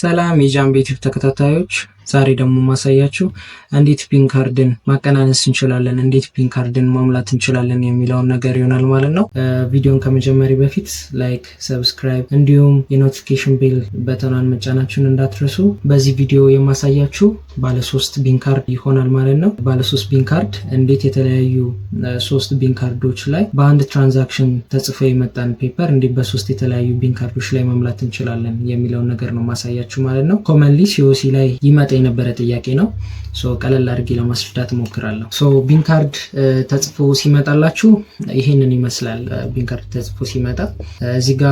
ሰላም የጃምቤ ዩቲዩብ ተከታታዮች፣ ዛሬ ደግሞ ማሳያችሁ እንዴት bin card ን ማቀናነስ እንችላለን፣ እንዴት bin card ን መሙላት እንችላለን የሚለውን ነገር ይሆናል ማለት ነው። ቪዲዮን ከመጀመሬ በፊት like፣ subscribe እንዲሁም የ notification bell button ኗን መጫናችሁን እንዳትረሱ። በዚህ ቪዲዮ የማሳያችሁ ባለ ሶስት bin card ይሆናል ማለት ነው። ባለ ሶስት bin card እንዴት የተለያዩ ሶስት bin card ኦች ላይ በአንድ transaction ተጽፎ የመጣን paper እንዴት በሶስት የተለያዩ bin card ኦች ላይ መሙላት እንችላለን የሚለውን ነገር ነው ማሳያችሁ ማለት ነው። Commonly COC ላይ ይመጣ የነበረ ጥያቄ ነው። So ቀለል አድርጌ ለማስረዳት እሞክራለሁ። So bin card ተጽፎ ሲመጣላችሁ ይሄንን ይመስላል። Bin card ተጽፎ ሲመጣ እዚህ ጋ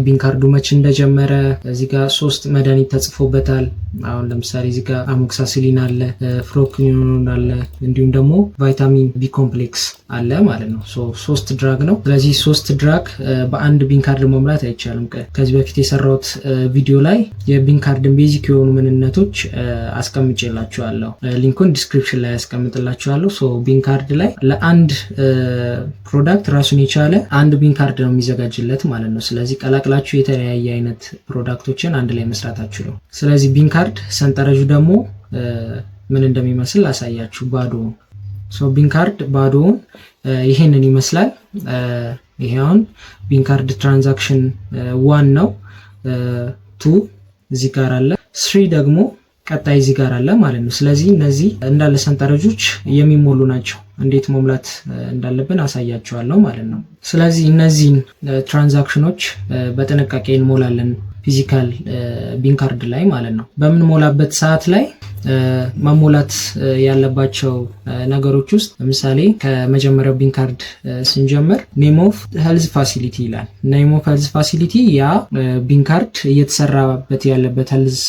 bin card ኡ መች እንደጀመረ፣ እዚህ ጋ ሶስት መድኃኒት ተጽፎበታል። አሁን ለምሳሌ እዚህ ጋ amoxicillin አለ፣ fluoroquinolone አለ፣ እንዲሁም ደግሞ vitamin B complex አለ ማለት ነው። So ሶስት drug ነው። ስለዚህ ሶስት drug በአንድ bin card መሙላት አይቻልም። ከዚህ በፊት የሰራሁት ቪዲዮ ላይ የ bin card ን basic የሆኑ ምንነቶች አስቀምጬላችኋለሁ። Link ኡን description ላይ ያስቀምጥላችኋለሁ። So bin card ላይ ለአንድ product ራሱን የቻለ አንድ bin card ነው የሚዘጋጅለት ማለት ነው። ስለዚህ ቀላቅላችሁ የተለያየ አይነት product ኦችን አንድ ላይ መስራት አትችሉም። ስለዚህ bin card ሰንጠረዡ ደግሞ ምን እንደሚመስል ላሳያችሁ። ባዶውን፣ so bin card ባዶውን ይሄንን ይመስላል። ይሄ አሁን bin card transaction one ነው። Two እዚህ ጋር አለ። Three ደግሞ ቀጣይ እዚህ ጋር አለ ማለት ነው። ስለዚህ እነዚህ እንዳለ ሰንጠረዦች የሚሞሉ ናቸው። እንዴት መሙላት እንዳለብን አሳያችኋለሁ ማለት ነው። ስለዚህ እነዚህን transaction ኖች በጥንቃቄ እንሞላለን physical bin card ላይ ማለት ነው። በምንሞላበት ሰዓት ላይ መሞላት ያለባቸው ነገሮች ውስጥ ለምሳሌ ከመጀመሪያው bin card ስንጀምር name of health facility ይላል። Name of health facility ያ bin card እየተሰራበት ያለበት health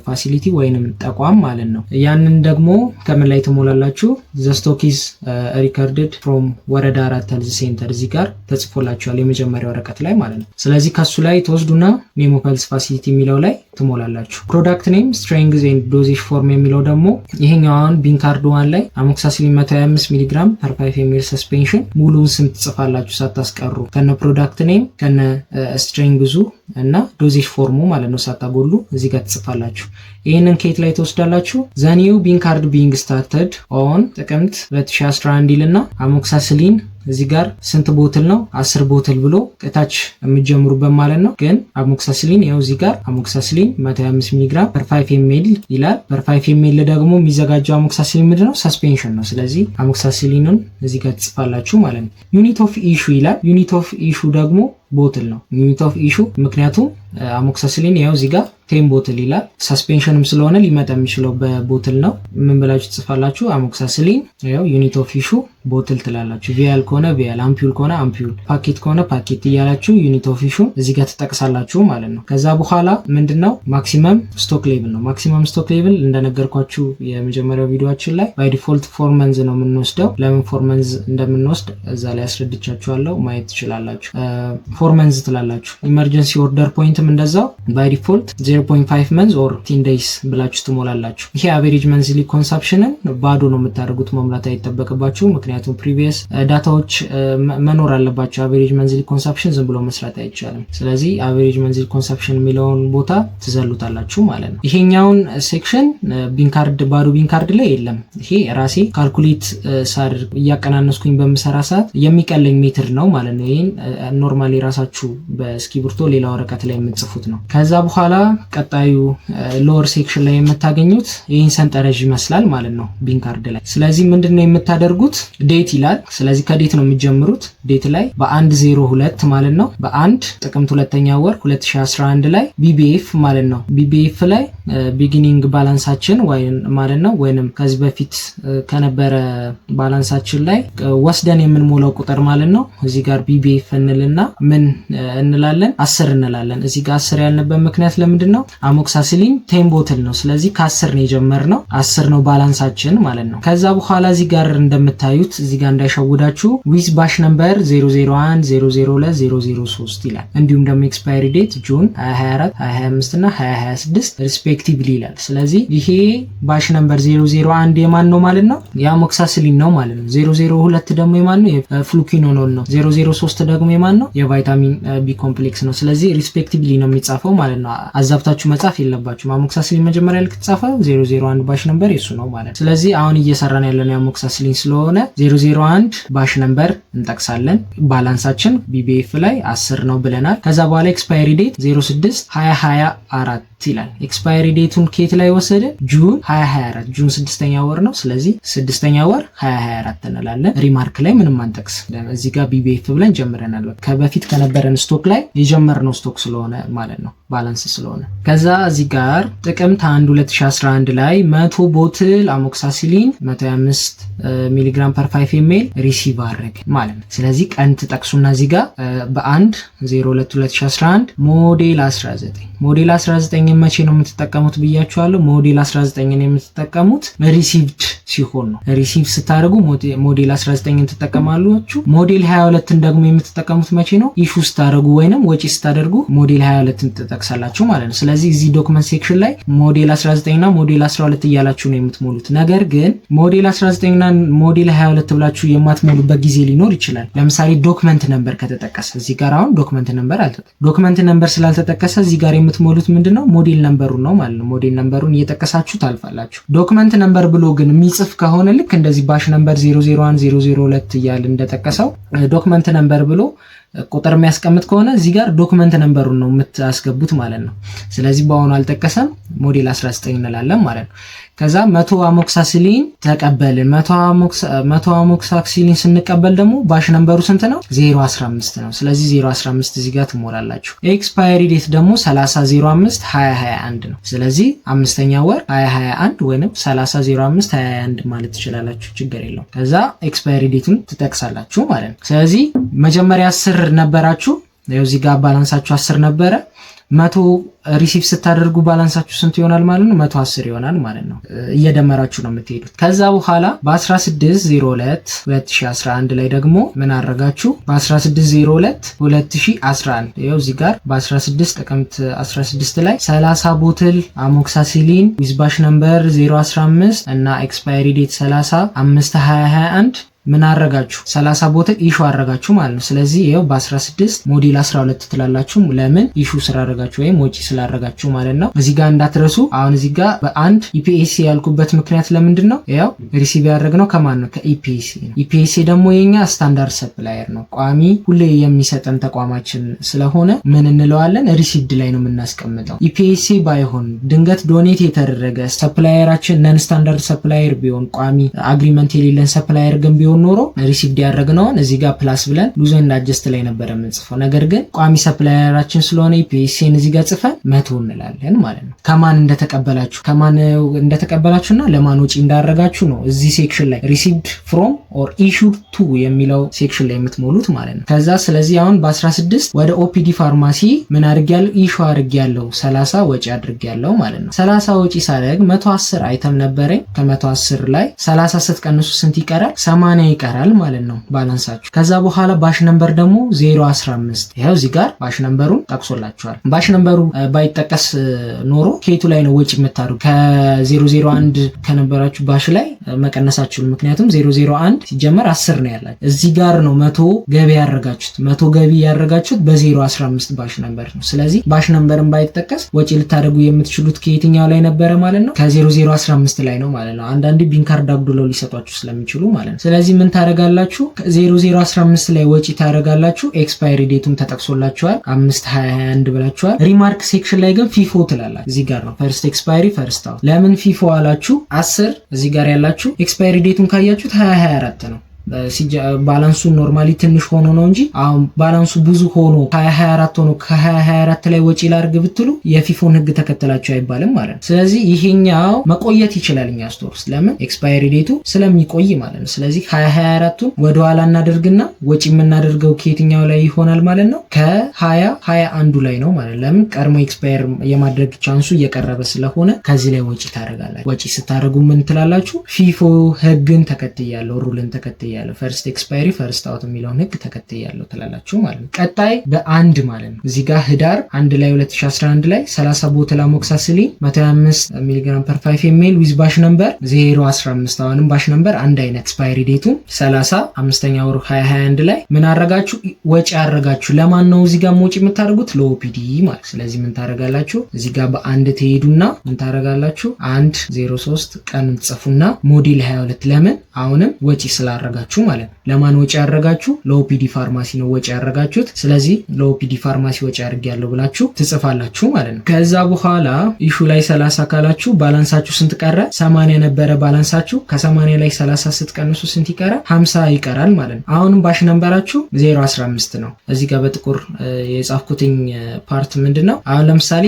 facility ወይንም ተቋም ማለት ነው። ያንን ደግሞ ከምን ላይ ትሞላላችሁ? The stock is recorded from ወረዳ 4 health center እዚህ ጋር ተጽፎላችኋል የመጀመሪያ ወረቀት ላይ ማለት ነው። ስለዚህ ከሱ ላይ ትወስዱና name of health facility የሚለው ላይ ትሞላላችሁ። Product name, strength and dosage form የሚለው ደግሞ ይሄኛው አሁን bin card one ላይ amoxicillin 125 ሚሊግራም per 5 ml suspension ሙሉውን ስም ትጽፋላችሁ ሳታስቀሩ፣ ከነ product name፣ ከነ strength ኡ እና dosage form ኡ ማለት ነው፣ ሳታጎሉ እዚህ ጋር ትጽፋላችሁ። ይህንን ከየት ላይ ትወስዳላችሁ? The new bin card being started on ጥቅምት 2011 ይልና amoxicillin እዚህ ጋር ስንት bottle ነው? 10 bottle ብሎ ከታች የምትጀምሩበት ማለት ነው። ግን amoxicillin ይኸው እዚህ ጋር amoxicillin 125 ሚሊግራም per 5 ml ይላል። Per 5 ml ደግሞ የሚዘጋጀው amoxicillin ምንድን ነው? Suspension ነው። ስለዚህ amoxicillin ኑን እዚህ ጋር ትጽፋላችሁ ማለት ነው። Unit of issue ይላል። Unit of issue ደግሞ bottle ነው። Unit of issue ምክንያቱም amoxicillin ያው እዚህ ጋር 10 bottle ይላል። Suspension ም ስለሆነ ሊመጣ የሚችለው በ bottle ነው። ምን ብላችሁ ትጽፋላችሁ? Amoxicillin ያው unit of issue bottle ትላላችሁ። Vial ከሆነ vial፣ ampoule ከሆነ ampoule፣ packet ከሆነ ፓኬት እያላችሁ unit of issue እዚህ ጋር ትጠቅሳላችሁ ማለት ነው። ከዛ በኋላ ምንድነው? Maximum stock level ነው። Maximum stock level እንደነገርኳችሁ የመጀመሪያው ቪዲዮአችን ላይ by default 4 months ነው የምንወስደው። ለምን 4 months እንደምንወስድ እዛ ላይ አስረድቻችኋለሁ፣ ማየት ትችላላችሁ። 4 months ትላላችሁ። Emergency order point ም እንደዛው by default 0.5 months or 10 days ብላችሁ ትሞላላችሁ። ይሄ average monthly consumption ን ባዶ ነው የምታደርጉት፣ መሙላት አይጠበቅባችሁ። ምክንያቱም previous data ዎች መኖር አለባቸው። Average monthly consumption ዝም ብሎ መስራት አይቻልም። ስለዚህ average monthly consumption የሚለውን ቦታ ትዘሉታላችሁ ማለት ነው። ይሄኛውን section bin card ባዶ bin card ላይ የለም። ይሄ ራሴ calculate ሳደርግ እያቀናነስኩኝ በምሰራ ሰዓት የሚቀለኝ method ነው ማለት ነው። ይህን normally ራሳችሁ በእስክሪብቶ ሌላ ወረቀት ላይ የምትጽፉት ነው። ከዛ በኋላ ቀጣዩ lower section ላይ የምታገኙት ይህን ሰንጠረዥ ይመስላል ማለት ነው bin card ላይ። ስለዚህ ምንድን ነው የምታደርጉት? Date ይላል። ስለዚህ ከ date ነው የምትጀምሩት። Date ላይ በ1/02 ማለት ነው፣ በ1 ጥቅምት ሁለተኛ ወር 2011 ላይ BBF ማለት ነው። BBF ላይ beginning balance ኣችን ማለት ነው፣ ወይንም ከዚህ በፊት ከነበረ balance ኣችን ላይ ወስደን የምንሞላው ቁጥር ማለት ነው። እዚህ ጋር BBF እንልና ምን እንላለን? 10 እንላለን። እዚህ ጋር 10 ያልንበት ምክንያት ለምንድን ነው? Amoxicillin 10 bottle ነው። ስለዚህ ከ10 ነው የጀመርነው፣ 10 ነው balance ኣችን ማለት ነው። ከዛ በኋላ እዚህ ጋር እንደምታዩት፣ እዚህ ጋር እንዳይሸውዳችሁ፣ with batch number 001፣ 002፣ 003 ይላል። እንዲሁም ደግሞ expiry date June 2024፣ 2025 እና 2026 respectively ይላል። ስለዚህ ይሄ batch number 001 የማን ነው ማለት ነው? የ amoxicillin ነው ማለት ነው። 002 ደግሞ የማን ነው? የ fluoroquinolone ነው። 003 ደግሞ የማን ነው? የ vitamin B complex ነው። ስለዚህ respectively Perfectly ነው የሚጻፈው ማለት ነው። አዛብታችሁ መጻፍ የለባችሁም። Amoxicillin መጀመሪያ ልክ ተጻፈ 001 batch number የሱ ነው ማለት ነው። ስለዚህ አሁን እየሰራን ያለነው የ amoxicillin ስለሆነ 001 batch number እንጠቅሳለን። Balance ኣችን BBF ላይ 10 ነው ብለናል። ከዛ በኋላ expiry date 06 2024 ይላል። Expiry date ኡን ከየት ላይ ወሰደ? June 2024፣ June ስድስተኛ ወር ነው። ስለዚህ ስድስተኛ ወር 2024 እንላለን። Remark ላይ ምንም አንጠቅስ። እዚህ ጋር BBF ብለን ጀምረናል። ከበፊት ከነበረን stock ላይ የጀመርነው stock ስለሆነ ማለት ነው፣ balance ስለሆነ። ከዛ እዚህ ጋር ጥቅምት 1 2011 ላይ 100 bottle amoxicillin 125 milligram per 5 ml receive አድረግ ማለት ነው። ስለዚህ ቀን ትጠቅሱና እዚህ ጋር በ1 02 2011 ሞዴል 19። ሞዴል 19 መቼ ነው የምትጠቀሙት ብያችኋለሁ። ሞዴል 19ን የምትጠቀሙት received ሲሆን ነው። Receive ስታደርጉ ሞዴል 19ን ትጠቀማላችሁ። ሞዴል 22ን ደግሞ የምትጠቀሙት መቼ ነው? Issue ስታደርጉ ወይንም ወጪ ስታደርጉ ሞዴል 22ን ትጠቅሳላችሁ ማለት ነው። ስለዚህ እዚህ document section ላይ ሞዴል 19 እና ሞዴል 12 እያላችሁ ነው የምትሞሉት። ነገር ግን ሞዴል 19 እና ሞዴል 22 ብላችሁ የማትሞሉበት ጊዜ ሊኖር ይችላል። ለምሳሌ document number ከተጠቀሰ፣ እዚህ ጋር አሁን document number አልተጠቀሰ። Document number ስላልተጠቀሰ እዚህ ጋር የምትሞሉት ምንድነው? Model number ኡን ነው ማለት ነው። Model number ኡን እየጠቀሳችሁ ታልፋላችሁ። Document number ብሎ ግን የሚጽፍ ከሆነ፣ ልክ እንደዚህ batch number 001 002 እያለ እንደጠቀሰው document number ብሎ ቁጥር የሚያስቀምጥ ከሆነ እዚህ ጋር document number ኡን ነው የምታስገቡት ማለት ነው። ስለዚህ በአሁኑ አልጠቀሰም፣ ሞዴል 19 እንላለን ማለት ነው። ከዛ 100 amoxicillin ተቀበልን። 100 amoxicillin ስንቀበል ደግሞ batch number ኡ ስንት ነው? 015 ነው። ስለዚህ 015 እዚህ ጋር ትሞላላችሁ። Expiry date ደግሞ 30/05 2021 ነው። ስለዚህ አምስተኛ ወር 2021 ወይንም 30/05 2021 ማለት ትችላላችሁ። ችግር የለውም። ከዛ expiry date ኡን ትጠቅሳላችሁ ማለት ነው። ስለዚህ መጀመሪያ 10 ነበራችሁ። እዚህ ጋር balance ኣችሁ 10 ነበረ። 100 receive ስታደርጉ balance ኣችሁ ስንት ይሆናል ማለት ነው? 110 ይሆናል ማለት ነው። እየደመራችሁ ነው የምትሄዱት። ከዛ በኋላ በ16/02 2011 ላይ ደግሞ ምን አረጋችሁ? በ16/02 2011 ይኸው እዚህ ጋር በ16 ጥቅምት 16 ላይ 30 bottle amoxicillin with batch number 015 እና expiry date 30 5 2021 ምን አረጋችሁ? 30 bottle issue አረጋችሁ ማለት ነው። ስለዚህ ይኸው በ16 ሞዴል 12 ትላላችሁ። ለምን? Issue ስላረጋችሁ ወይም ወጪ ስላረጋችሁ ማለት ነው። እዚህ ጋር እንዳትረሱ። አሁን እዚህ ጋር በአንድ EPSA ያልኩበት ምክንያት ለምንድን ነው? ያው receive ያደረግነው ከማን ነው? ከ EPSA ነው። EPSA ደግሞ የኛ standard supplier ነው፣ ቋሚ ሁሌ የሚሰጠን ተቋማችን ስለሆነ ምን እንለዋለን? Received ላይ ነው የምናስቀምጠው። EPSA ባይሆን፣ ድንገት donate የተደረገ supplier ኣችን non standard supplier ቢሆን፣ ቋሚ agreement የሌለን supplier ግን ቢሆን ኖሮ received ያደረግነውን እዚህ ጋር plus ብለን loose and adjust ላይ ነበረ የምንጽፈው። ነገር ግን ቋሚ supplier ኣችን ስለሆነ EPSA ን እዚህ ጋር ጽፈን 100 እንላለን ማለት ነው። ከማን እንደተቀበላችሁና ለማን ወጪ እንዳደረጋችሁ ነው እዚህ section ላይ received from or issued to የሚለው section ላይ የምትሞሉት ማለት ነው። ከዛ ስለዚህ አሁን በ16 ወደ OPD pharmacy ምን አድርጌያለሁ? Issue አድርጌያለሁ፣ 30 ወጪ አድርጌያለሁ ማለት ነው። 30 ወጪ ሳደርግ 110 item ነበረኝ። ከ110 ላይ 30 ስትቀንሱ ስንት ይቀራል? 80 ይቀራል ማለት ነው balance ኣችሁ። ከዛ በኋላ batch number ደግሞ 015፣ ይኸው እዚህ ጋር batch number ኡን ጠቅሶላችኋል። Batch number ኡ ባይጠቀስ ኖሮ ከየቱ ላይ ነው ወጪ የምታደርጉ? ከ001 ከነበራችሁ batch ላይ መቀነሳችሁ። ምክንያቱም 001 ሲጀመር 10 ነው ያላችሁ። እዚህ ጋር ነው 100 ገቢ ያደረጋችሁት። 100 ገቢ ያደረጋችሁት በ015 batch number ነው። ስለዚህ batch number ን ባይጠቀስ ወጪ ልታደርጉ የምትችሉት ከየትኛው ላይ ነበረ ማለት ነው? ከ0015 ላይ ነው ማለት ነው። አንዳንዴ bin card አጉድለው ሊሰጧችሁ ስለሚችሉ ማለት ነው። ስለዚህ ምን ታደርጋላችሁ? ከ0015 ላይ ወጪ ታደርጋላችሁ። Expiry date ኡም ተጠቅሶላችኋል፣ 5 2021 ብላችኋል። Remark section ላይ ግን FIFO ትላላችሁ። እዚህ ጋር ነው first expiry first out። ለምን FIFO አላችሁ? 10 እዚህ ጋር ያላችሁ expiry date ኡን ካያችሁት 2024 ነው። Balance ኡ normally ትንሽ ሆኖ ነው እንጂ አሁን balance ኡ ብዙ ሆኖ 2024 ሆኖ ከ2024 ላይ ወጪ ላርግ ብትሉ የ FIFO ን ህግ ተከተላችሁ አይባልም ማለት ነው። ስለዚህ ይሄኛው መቆየት ይችላል እኛ store ውስጥ፣ ለምን? Expiry date ኡ ስለሚቆይ ማለት ነው። ስለዚህ 2024ቱን ወደኋላ እናደርግና ወጪ የምናደርገው ከየትኛው ላይ ይሆናል ማለት ነው? ከ2021ዱ ላይ ነው ማለት። ለምን? ቀድሞ expire የማድረግ chance ኡ እየቀረበ ስለሆነ ከዚህ ላይ ወጪ ታደርጋላችሁ። ወጪ ስታደርጉ ምን ትላላችሁ? FIFO ህግን ተከትያለሁ፣ rule ን ተከትያለሁ። ተከትያለሁ። First expiry first out የሚለውን ህግ ተከትያለሁ ትላላችሁ ማለት ነው። ቀጣይ በአንድ ማለት ነው። እዚህ ጋር ህዳር 1 ላይ 2011 ላይ 30 bottle amoxicillin 125 ሚሊግራም per 5 ml with batch number 015፣ አሁንም batch number አንድ አይነት፣ expiry date ኡ 30 አምስተኛ ወር 2021 ላይ ምን አረጋችሁ? ወጪ አረጋችሁ። ለማን ነው እዚህ ጋር ወጪ የምታደርጉት? ለ OPD ማለት። ስለዚህ ምን ታደርጋላችሁ? እዚህ ጋር በአንድ ትሄዱና ምን ታደርጋላችሁ? 1 03 ቀን ትጽፉና ሞዴል 22። ለምን? አሁንም ወጪ ስላረጋችሁ ማለት ነው። ለማን ወጪ ያረጋችሁ? ለ OPD pharmacy ነው ወጪ ያረጋችሁት። ስለዚህ ለ OPD pharmacy ወጪ አድርጌያለሁ ብላችሁ ትጽፋላችሁ ማለት ነው። ከዛ በኋላ issue ላይ 30 ካላችሁ balance ኣችሁ ስንት ቀረ? 80 ነበረ balance ኣችሁ። ከ80 ላይ 30 ስትቀንሱ ስንት ይቀራል? 50 ይቀራል ማለት ነው። አሁንም batch number ኣችሁ 015 ነው። እዚህ ጋር በጥቁር የጻፍኩትኝ part ምንድን ነው? አሁን ለምሳሌ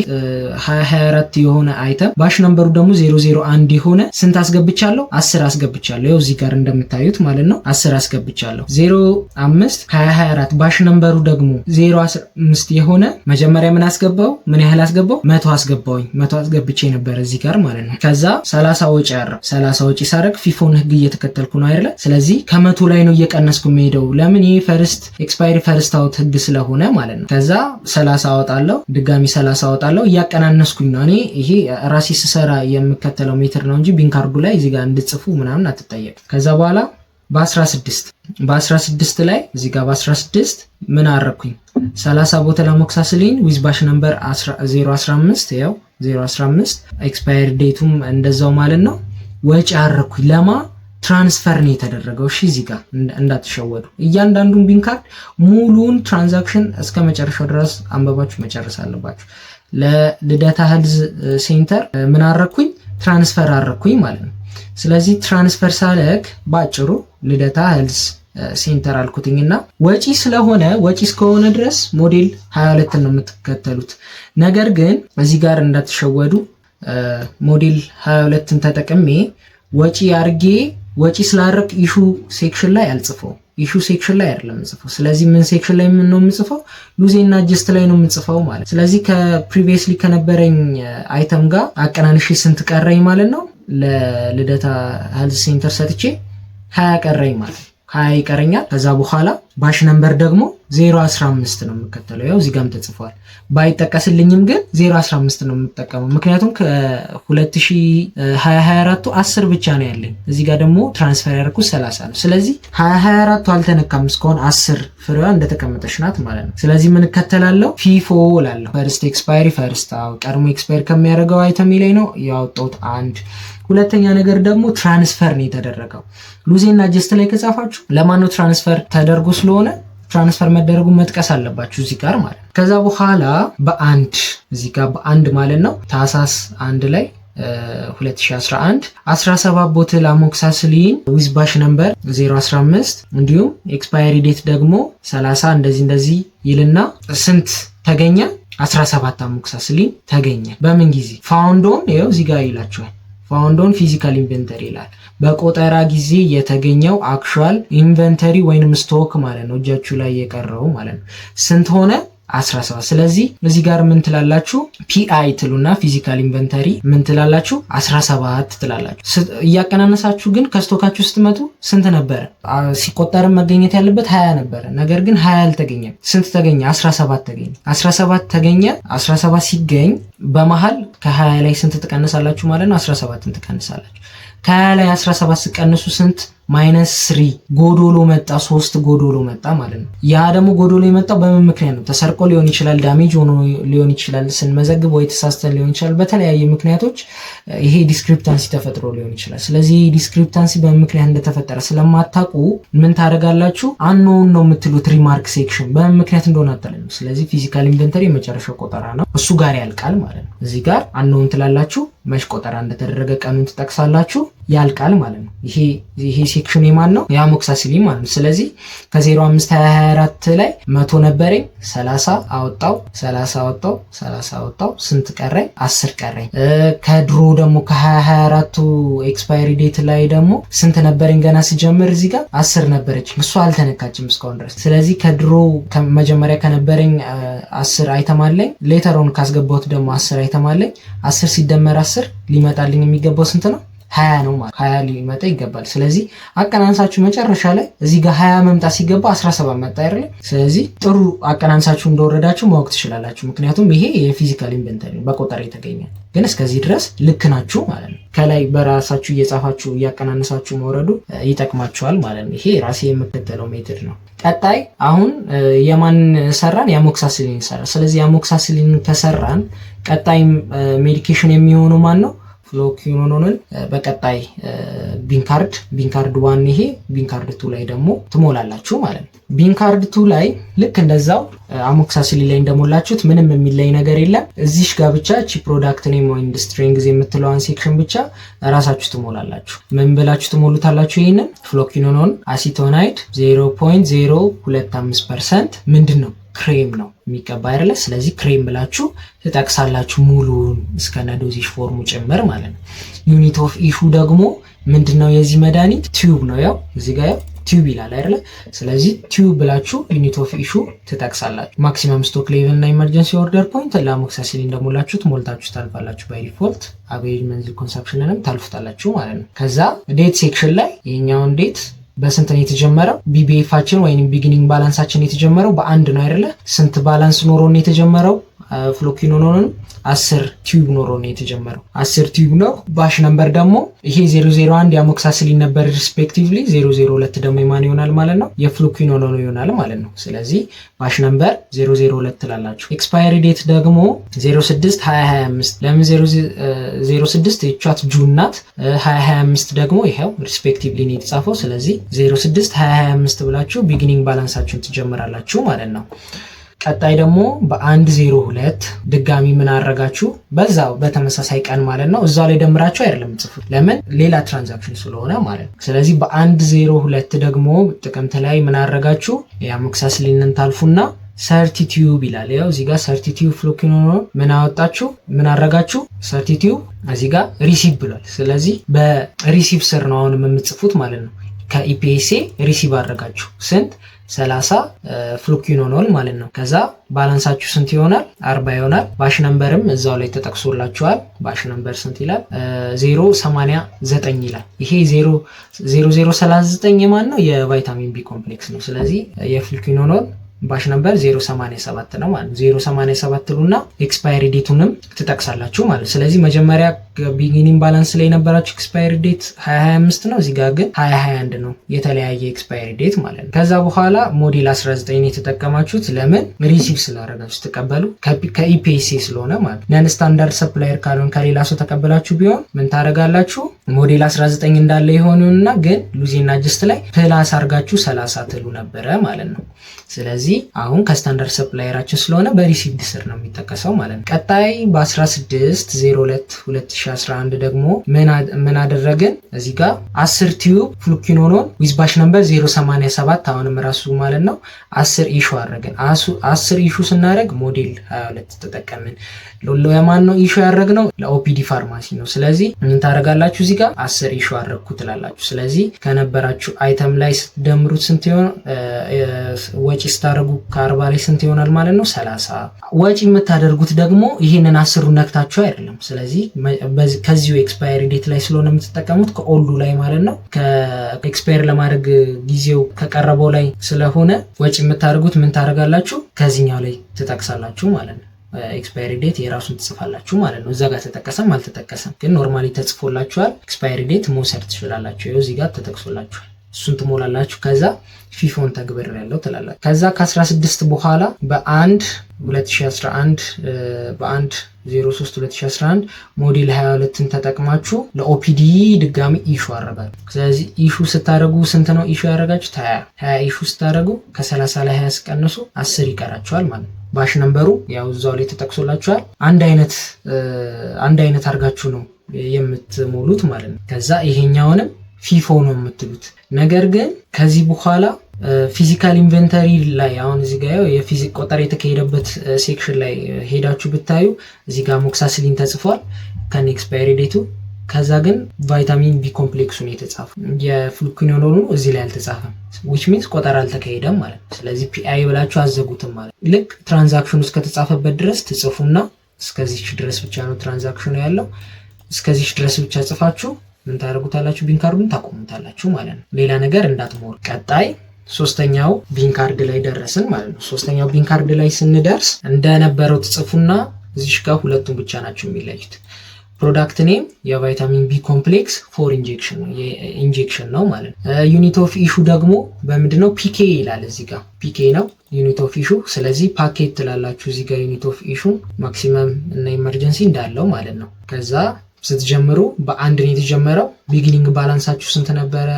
2024 የሆነ item batch number ኡ ደግሞ 001 የሆነ ስንት አስገብቻለሁ? 10 አስገብቻለሁ። ይኸው እዚህ ጋር እንደምታዩት ማለት ነው፣ 10 አስገብቻለሁ። 05 2024 batch number ኡ ደግሞ 015 የሆነ መጀመሪያ ምን አስገባው? ምን ያህል አስገባው? 100 አስገባውኝ። 100 አስገብቼ ነበር እዚህ ጋር ማለት ነው። ከዛ 30 ወጪ ያረግ 30 ወጪ ሳረግ FIFO ን ህግ እየተከተልኩ ነው አይደለ? ስለዚህ ከ100 ላይ ነው እየቀነስኩ የሚሄደው። ለምን? ይህ first expiry first out ህግ ስለሆነ ማለት ነው። ከዛ 30 አወጣለሁ፣ ድጋሚ 30 አወጣለሁ፣ እያቀናነስኩኝ ነው። እኔ ይሄ ራሴ ስሰራ የምከተለው method ነው እንጂ bin card ኡ ላይ እዚህ ጋር እንድጽፉ ምናምን አትጠየቅ። ከዛ በኋላ በ16 ላይ እዚህ ጋር በ16 ምን አረኩኝ? 30 bottle amoxicillin with batch number 015፣ ያው 015 expiry date ኡም እንደዛው ማለት ነው። ወጪ አረኩኝ። ለማ transfer ነው የተደረገው። እሺ፣ እዚህ ጋር እንዳትሸወዱ። እያንዳንዱን bin card ሙሉውን transaction እስከ መጨረሻው ድረስ አንበባችሁ መጨረስ አለባችሁ። ለልደታ health center ምን አረኩኝ? Transfer አረኩኝ ማለት ነው። ስለዚህ transfer ሳረግ ባጭሩ ልደታ health center አልኩትኝና ወጪ ስለሆነ፣ ወጪ እስከሆነ ድረስ ሞዴል 22 ነው የምትከተሉት። ነገር ግን እዚህ ጋር እንዳትሸወዱ፣ ሞዴል 22ን ተጠቅሜ ወጪ አርጌ፣ ወጪ ስላረግ issue section ላይ አልጽፈው፣ issue section ላይ አይደለም የምጽፈው። ስለዚህ ምን section ላይ ነው የምጽፈው? Loss እና adjust ላይ ነው የምጽፈው ማለት። ስለዚህ ከ previously ከነበረኝ item ጋር አቀናንሼ ስንት ቀረኝ ማለት ነው? ለልደታ health center ሰጥቼ 20 ቀረኝ ማለት ነው። 20 ይቀረኛል። ከዛ በኋላ batch number ደግሞ 015 ነው የምከተለው። ያው እዚህ ጋርም ተጽፏል። ባይጠቀስልኝም ግን 015 ነው የምጠቀመው። ምክንያቱም ከ2024ቱ 10 ብቻ ነው ያለኝ። እዚህ ጋር ደግሞ transfer ያደረኩት 30 ነው። ስለዚህ 2024ቱ አልተነካም እስካሁን፣ 10 ፍሬዋ እንደተቀመጠች ናት ማለት ነው። ስለዚህ ምን እከተላለሁ? FIFO እላለሁ። First expiry first out፣ ቀድሞ expire ከሚያደርገው item ላይ ነው ያወጣሁት አንድ። ሁለተኛ ነገር ደግሞ transfer ነው የተደረገው። Loss እና adjust ላይ ከጻፋችሁ ለማነው transfer ተደርጎ ስለሆነ transfer መደረጉን መጥቀስ አለባችሁ እዚህ ጋር ማለት ነው። ከዛ በኋላ በአንድ፣ እዚህ ጋር በአንድ ማለት ነው፣ ታህሳስ 1 ላይ 2011 17 bottle amoxicillin with batch number 015 እንዲሁም expiry date ደግሞ 30 እንደዚህ እንደዚህ ይልና ስንት ተገኘ? 17 amoxicillin ተገኘ። በምን ጊዜ? Found on፣ ይኸው እዚህ ጋር ይላችኋል። Found on physical inventory ይላል። በቆጠራ ጊዜ የተገኘው actual inventory ወይንም stock ማለት ነው፣ እጃችሁ ላይ የቀረው ማለት ነው። ስንት ሆነ? 17። ስለዚህ እዚህ ጋር ምን ትላላችሁ? PI ትሉና physical inventory ምን ትላላችሁ? 17 ትላላችሁ። እያቀናነሳችሁ ግን ከ stock ኣችሁ ስትመጡ ስንት ነበረ? ሲቆጠርም መገኘት ያለበት 20 ነበረ። ነገር ግን 20 አልተገኘም። ስንት ተገኘ? 17 ተገኘ። 17 ተገኘ። 17 ሲገኝ በመሀል ከ20 ላይ ስንት ትቀንሳላችሁ ማለት ነው? 17ን ትቀንሳላችሁ። ከ20 ላይ 17 ስትቀንሱ ስንት? Minus 3 ጎዶሎ መጣ፣ ሶስት ጎዶሎ መጣ ማለት ነው። ያ ደግሞ ጎዶሎ የመጣው በምን ምክንያት ነው? ተሰርቆ ሊሆን ይችላል፣ damage ሆኖ ሊሆን ይችላል፣ ስንመዘግብ ወይ ተሳስተን ሊሆን ይችላል። በተለያየ ምክንያቶች ይሄ discrepancy ተፈጥሮ ሊሆን ይችላል። ስለዚህ ይሄ discrepancy በምን ምክንያት እንደተፈጠረ ስለማታውቁ ምን ታደርጋላችሁ? Unknown ነው የምትሉት remark section፣ በምን ምክንያት እንደሆነ አታውቁም። ስለዚህ physical inventory የመጨረሻው ቆጠራ ነው፣ እሱ ጋር ያልቃል ማለት ነው። እዚህ ጋር unknown ትላላችሁ፣ መች ቆጠራ እንደተደረገ ቀኑን ትጠቅሳላችሁ፣ ያልቃል ማለት ነው። ይሄ section የማን ነው? የ amoxicillin ማለት ነው። ስለዚህ ከ05 2024 ላይ 100 ነበረኝ፣ 30 አወጣው፣ 30 አወጣው፣ 30 አወጣው፣ ስንት ቀረኝ? 10 ቀረኝ። ከድሮ ደግሞ ከ2024ቱ expiry date ላይ ደግሞ ስንት ነበረኝ? ገና ስጀምር እዚህ ጋር 10 ነበረች፣ እሷ አልተነካችም እስካሁን ድረስ። ስለዚህ ከድሮ መጀመሪያ ከነበረኝ 10 item አለኝ፣ later on ካስገባሁት ደግሞ 10 item አለኝ። 10 ሲደመር 10 ሊመጣልኝ የሚገባው ስንት ነው? 20 ነው ማለት 20 ሊመጣ ይገባል። ስለዚህ አቀናንሳችሁ መጨረሻ ላይ እዚህ ጋር 20 መምጣት ሲገባ 17 መጣ አይደለ? ስለዚህ ጥሩ አቀናንሳችሁ እንደወረዳችሁ ማወቅ ትችላላችሁ። ምክንያቱም ይሄ የ physical inventory በቆጠራ የተገኘ፣ ግን እስከዚህ ድረስ ልክ ናችሁ ማለት ነው። ከላይ በራሳችሁ እየጻፋችሁ እያቀናነሳችሁ መውረዱ ይጠቅማችኋል ማለት ነው። ይሄ ራሴ የምከተለው method ነው። ቀጣይ አሁን የማን ሰራን? የ amoxicillin ሰራን። ስለዚህ የ amoxicillin ከሰራን ቀጣይ medication የሚሆነው ማን ነው? Fluoroquinolone ን በቀጣይ bin card 1፣ ይሄ bin card 2 ላይ ደግሞ ትሞላላችሁ ማለት ነው። Bin card 2 ላይ ልክ እንደዛው amoxicillin ላይ እንደሞላችሁት ምንም የሚለይ ነገር የለም። እዚሽ ጋር ብቻ ቺ product name and strength የምትለዋን section ብቻ ራሳችሁ ትሞላላችሁ። ምን ብላችሁ ትሞሉታላችሁ? ይህንን fluoroquinolone acetonide 0.025% ምንድን ነው? ክሬም ነው የሚቀባ አይደለ? ስለዚህ ክሬም ብላችሁ ትጠቅሳላችሁ ሙሉውን እስከነ dosage form ኡ ጭምር ማለት ነው። Unit of issue ደግሞ ምንድነው? የዚህ መድኃኒት tube ነው። ያው እዚህ ጋር ያው tube ይላል አይደለ? ስለዚህ tube ብላችሁ unit of issue ትጠቅሳላችሁ። Maximum stock level እና emergency order point ለ amoxicillin እንደሞላችሁት ሞልታችሁ ታልፋላችሁ። By default average monthly consumption ንም ታልፉታላችሁ ማለት ነው። ከዛ date section ላይ ይሄኛውን date በስንት ነው የተጀመረው? BBF ኣችን ወይም beginning balance ኣችን የተጀመረው በአንድ ነው አይደለ? ስንት balance ኖሮ ነው የተጀመረው? Fluoroquinolone ን 10 tube ኖሮ ነው የተጀመረው። 10 tube ነው። Batch number ደግሞ ይሄ 001 የ amoxicillin ነበር respectively፣ 002 ደግሞ የማን ይሆናል ማለት ነው? የ fluoroquinolone ይሆናል ማለት ነው። ስለዚህ batch number 002 ትላላችሁ። Expiry date ደግሞ 06 2025። ለምን 06? የቿት June ናት። 2025 ደግሞ ይኸው respectively ነው የተጻፈው። ስለዚህ 06 2025 ብላችሁ beginning balance ኣችሁን ትጀምራላችሁ ማለት ነው። ቀጣይ ደግሞ በ1/02 ድጋሚ ምን አረጋችሁ? በዛው በተመሳሳይ ቀን ማለት ነው። እዛው ላይ ደምራችሁ አይደለም ጽፉት። ለምን? ሌላ transaction ስለሆነ ማለት ነው። ስለዚህ በ1/02 ደግሞ ጥቅምት ላይ ምን አረጋችሁ? የ amoxicillin ን ታልፉና 30 tube ይላል። ያው እዚህ ጋር 30 tube fluoroquinolone ምን አወጣችሁ? ምን አረጋችሁ? 30 tube እዚህ ጋር receive ብሏል። ስለዚህ በ receive ስር ነው አሁንም የምትጽፉት ማለት ነው። ከ EPSA receive አረጋችሁ ስንት? 30 fluoroquinolone ማለት ነው። ከዛ balance ኣችሁ ስንት ይሆናል? 40 ይሆናል። Batch number ም እዛው ላይ ተጠቅሶላችኋል። Batch number ስንት ይላል? 089 ይላል። ይሄ 0039 የማን ነው? የ vitamin B complex ነው። ስለዚህ የ fluoroquinolone batch number 087 ነው ማለት ነው። 087 ትሉና expiry date ኡንም ትጠቅሳላችሁ ማለት ነው። ስለዚህ መጀመሪያ beginning balance ላይ የነበራችሁ expiry date 2025 ነው። እዚህ ጋር ግን 2021 ነው፣ የተለያየ expiry date ማለት ነው። ከዛ በኋላ ሞዴል 19 የተጠቀማችሁት ለምን? Receive ስላደረጋችሁ፣ ስትቀበሉ ከ EPSA ስለሆነ ማለት ነው። Non standard supplier ካልሆን ከሌላ ሰው ተቀበላችሁ ቢሆን ምን ታደርጋላችሁ? ሞዴል 19 እንዳለ የሆነውና ግን loose and adjust ላይ plus አርጋችሁ 30 ትሉ ነበረ ማለት ነው። ስለዚህ አሁን ከ standard supplier ኣችን ስለሆነ በ received ስር ነው የሚጠቀሰው ማለት ነው። ቀጣይ በ16 02 2011 ደግሞ ምን አደረግን? እዚህ ጋር 10 tube fluoroquinolone with batch number 087 አሁንም ራሱ ማለት ነው፣ 10 issue አደረግን። 10 issue ስናደርግ ሞዴል 22 ተጠቀምን። ለማን ነው issue ያደረግነው? ለ OPD pharmacy ነው። ስለዚህ ምን ታደርጋላችሁ? እዚህ ጋር 10 issue አደረግኩ ትላላችሁ። ስለዚህ ከነበራችሁ item ላይ ስትደምሩት ስንት ይሆን? ወጪ ስታደርጉ ከ40 ላይ ስንት ይሆናል ማለት ነው? 30። ወጪ የምታደርጉት ደግሞ ይህንን 10ሩን ነክታችሁ አይደለም። ስለዚህ ከዚሁ expiry date ላይ ስለሆነ የምትጠቀሙት ከ old ኡ ላይ ማለት ነው። ከ expire ለማድረግ ጊዜው ከቀረበው ላይ ስለሆነ ወጪ የምታደርጉት ምን ታደርጋላችሁ? ከዚህኛው ላይ ትጠቅሳላችሁ ማለት ነው። Expiry date የራሱን ትጽፋላችሁ ማለት ነው። እዛ ጋር ተጠቀሰም አልተጠቀሰም ግን normally ተጽፎላችኋል። Expiry date መውሰድ ትችላላችሁ። ይኸው እዚህ ጋር ተጠቅሶላችኋል። እሱን ትሞላላችሁ። ከዛ FIFO ን ተግብር ያለው ትላላችሁ። ከዛ ከ16 በኋላ በአንድ 2011፣ በ1 03 2011 ሞዴል 22ን ተጠቅማችሁ ለ OPD ድጋሚ issue አረጋችሁ። ስለዚህ issue ስታደረጉ ስንት ነው issue ያደረጋችሁት? 20። 20 issue ስታደረጉ ከ30 ላይ 20 ስቀንሱ 10 ይቀራችኋል ማለት ነው። Batch number ኡ ያው እዛው ላይ ተጠቅሶላችኋል። አንድ አይነት አድርጋችሁ ነው የምትሞሉት ማለት ነው። ከዛ ይሄኛውንም FIFO ነው የምትሉት። ነገር ግን ከዚህ በኋላ physical inventory ላይ አሁን እዚህ ጋር የ physical ቆጠራ የተካሄደበት section ላይ ሄዳችሁ ብታዩ እዚህ ጋር amoxicillin ተጽፏል ከነ expiry date ኡ። ከዛ ግን vitamin B complex ኡን የተጻፈው የ fluoroquinolone ኡ እዚህ ላይ አልተጻፈም። Which means ቆጠራ አልተካሄደም ማለት ነው። ስለዚህ PI ብላችሁ አዘጉትም ማለት ልክ transaction ኡ እስከተጻፈበት ድረስ ትጽፉና እስከዚች ድረስ ብቻ ነው transaction ኡ ያለው። እስከዚች ድረስ ብቻ ጽፋችሁ ምን ታደርጉታላችሁ? Bin card ኡን ታቆሙታላችሁ ማለት ነው። ሌላ ነገር እንዳትሞሉ። ቀጣይ ሶስተኛው bin card ላይ ደረስን ማለት ነው። ሶስተኛው bin card ላይ ስንደርስ እንደነበረው ትጽፉና እዚሽ ጋር ሁለቱም ብቻ ናቸው የሚለዩት። Product name የ vitamin B complex for injection ነው፣ injection ነው ማለት ነው። Unit of issue ደግሞ በምንድነው? PK ይላል እዚህ ጋር፣ PK ነው unit of issue። ስለዚህ ፓኬት ትላላችሁ እዚህ ጋር unit of issue maximum እና emergency እንዳለው ማለት ነው። ከዛ ስትጀምሩ በአንድ ነው የተጀመረው። Beginning balance ኣችሁ ስንት ነበረ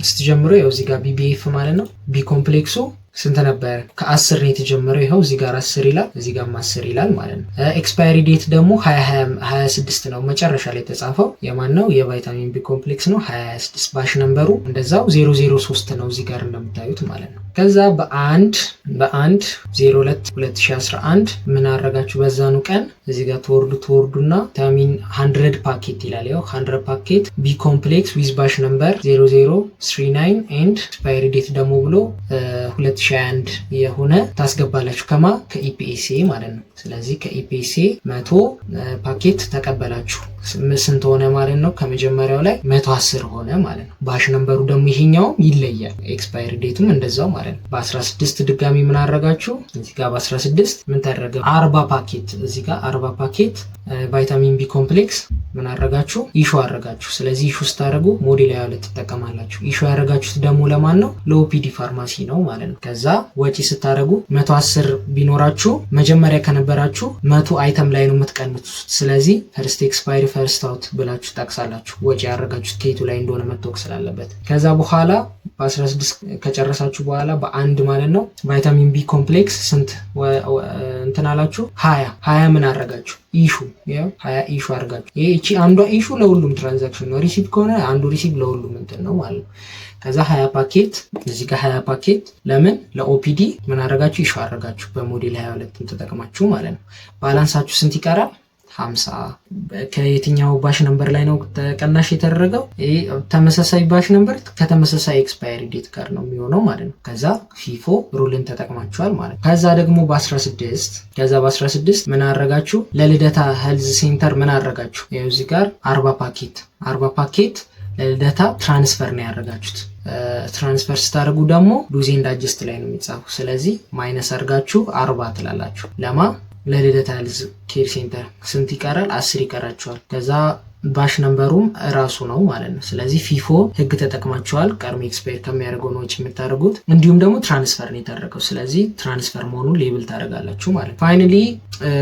ስትጀምሩ? ያው እዚህ ጋር BBF ማለት ነው። B complex ኡ ስንት ነበረ? ከ10 ነው የተጀመረው። ይኸው እዚህ ጋር 10 ይላል፣ እዚህ ጋርም 10 ይላል ማለት ነው። Expiry date ደግሞ 2026 ነው መጨረሻ ላይ የተጻፈው። የማን ነው? የ vitamin B complex ነው፣ 2026። Batch number ኡ እንደዛው 003 ነው እዚህ ጋር እንደምታዩት ማለት ነው። ከዛ በ1 በ1 02 2011 ምን አረጋችሁ? በዛኑ ቀን እዚህ ጋር ትወርዱ ትወርዱና ቫይታሚን 100 ፓኬት ይላል። ያው 100 packet B complex with batch number 0039 and expiry date ደግሞ ብሎ 2021 የሆነ ታስገባላችሁ፣ ከማ ከ EPSA ማለት ነው። ስለዚህ ከ EPSA 100 ፓኬት ተቀበላችሁ። ስንት ሆነ ማለት ነው? ከመጀመሪያው ላይ 110 ሆነ ማለት ነው። Batch number ኡ ደግሞ ይሄኛውም ይለያል። Expiry date ኡም እንደዛው ማለት ነው። በ16 ድጋሚ ምን አረጋችሁ? እዚህ ጋር በ16 ምን ተደረገ? 40 ፓኬት፣ እዚህ ጋር 40 packet vitamin B complex ምን አረጋችሁ? Issue አረጋችሁ። ስለዚህ issue ስታደርጉ ሞዴል 22 ትጠቀማላችሁ። Issue ያደረጋችሁት ደግሞ ለማን ነው? ለ OPD pharmacy ነው ማለት ነው። ከዛ ወጪ ስታደርጉ 110 ቢኖራችሁ መጀመሪያ ከነበራችሁ 100 item ላይ ነው የምትቀንሱት። ስለዚህ first expiry first out ብላችሁ ጠቅሳላችሁ። ወጪ ያደረጋችሁት ከየቱ ላይ እንደሆነ መታወቅ ስላለበት። ከዛ በኋላ በ16 ከጨረሳችሁ በኋላ በአንድ ማለት ነው vitamin B complex ስንት እንትን አላችሁ? 20። 20 ምን አረጋችሁ? Issue፣ 20 issue አድርጋችሁ። ይሄ እቺ አንዷ issue ለሁሉም transaction ነው። Receipt ከሆነ አንዱ receipt ለሁሉም እንትን ነው ማለት ነው። ከዛ 20 ፓኬት፣ እዚህ ጋር 20 ፓኬት ለምን ለ OPD ምን አረጋችሁ? Issue አረጋችሁ በሞዴል 22 ተጠቅማችሁ ማለት ነው። Balance ኣችሁ ስንት ይቀራል? 50። ከየትኛው batch number ላይ ነው ተቀናሽ የተደረገው? ይሄ ተመሳሳይ batch number ከተመሳሳይ expiry date ጋር ነው የሚሆነው ማለት ነው። ከዛ FIFO rule ን ተጠቅማችኋል ማለት ነው። ከዛ ደግሞ በ16፣ ከዛ በ16 ምን አረጋችሁ? ለልደታ health center ምን አረጋችሁ? ይኸው እዚህ ጋር 40 ፓኬት፣ 40 ፓኬት ለልደታ transfer ነው ያደረጋችሁት። Transfer ስታደርጉ ደግሞ loss and adjust ላይ ነው የሚጻፉ። ስለዚህ minus አድርጋችሁ 40 ትላላችሁ። ለማ? ለልደታ health care center። ስንት ይቀራል? 10 ይቀራችኋል። ከዛ batch number ኡም እራሱ ነው ማለት ነው። ስለዚህ FIFO ህግ ተጠቅማችኋል። ቀድሞ expire ከሚያደርገው ነው ወጪ የምታደርጉት። እንዲሁም ደግሞ transfer ነው የተደረገው። ስለዚህ transfer መሆኑን label ታደርጋላችሁ ማለት ነው። Finally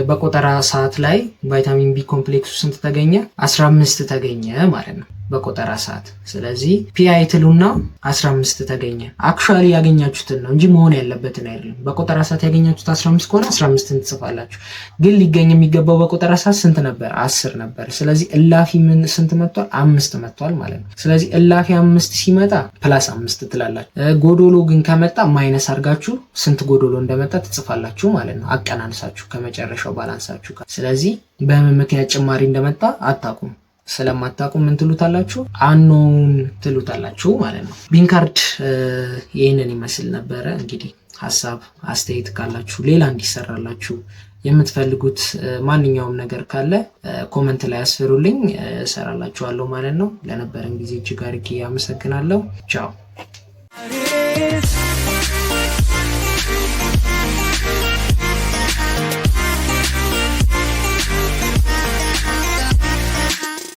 በቆጠራ ሰዓት ላይ vitamin B complex ኡ ስንት ተገኘ? 15 ተገኘ ማለት ነው በቆጠራ ሰዓት። ስለዚህ PI ትሉና 15 ተገኘ። Actually ያገኛችሁትን ነው እንጂ መሆን ያለበትን አይደለም። በቆጠራ ሰዓት ያገኛችሁት 15 ከሆነ 15ን ትጽፋላችሁ። ግን ሊገኝ የሚገባው በቆጠራ ሰዓት ስንት ነበር? 10 ነበር። ስለዚህ እላፊ ምን ስንት መጥቷል? አምስት መጥቷል ማለት ነው። ስለዚህ እላፊ አምስት ሲመጣ plus አምስት ትላላችሁ። ጎዶሎ ግን ከመጣ minus አድርጋችሁ ስንት ጎዶሎ እንደመጣ ትጽፋላችሁ ማለት ነው። አቀናንሳችሁ ከመጨረሻው balance ኣችሁ ጋር። ስለዚህ በምን ምክንያት ጭማሪ እንደመጣ አታውቁም። ስለማታውቁ ምን ትሉታላችሁ? Unknown ትሉታላችሁ ማለት ነው። Bin card ይህንን ይመስል ነበረ። እንግዲህ ሀሳብ አስተያየት ካላችሁ፣ ሌላ እንዲሰራላችሁ የምትፈልጉት ማንኛውም ነገር ካለ comment ላይ አስፍሩልኝ፣ እሰራላችኋለሁ ማለት ነው። ለነበረን ጊዜ እጅግ አድርጌ አመሰግናለሁ። ቻው።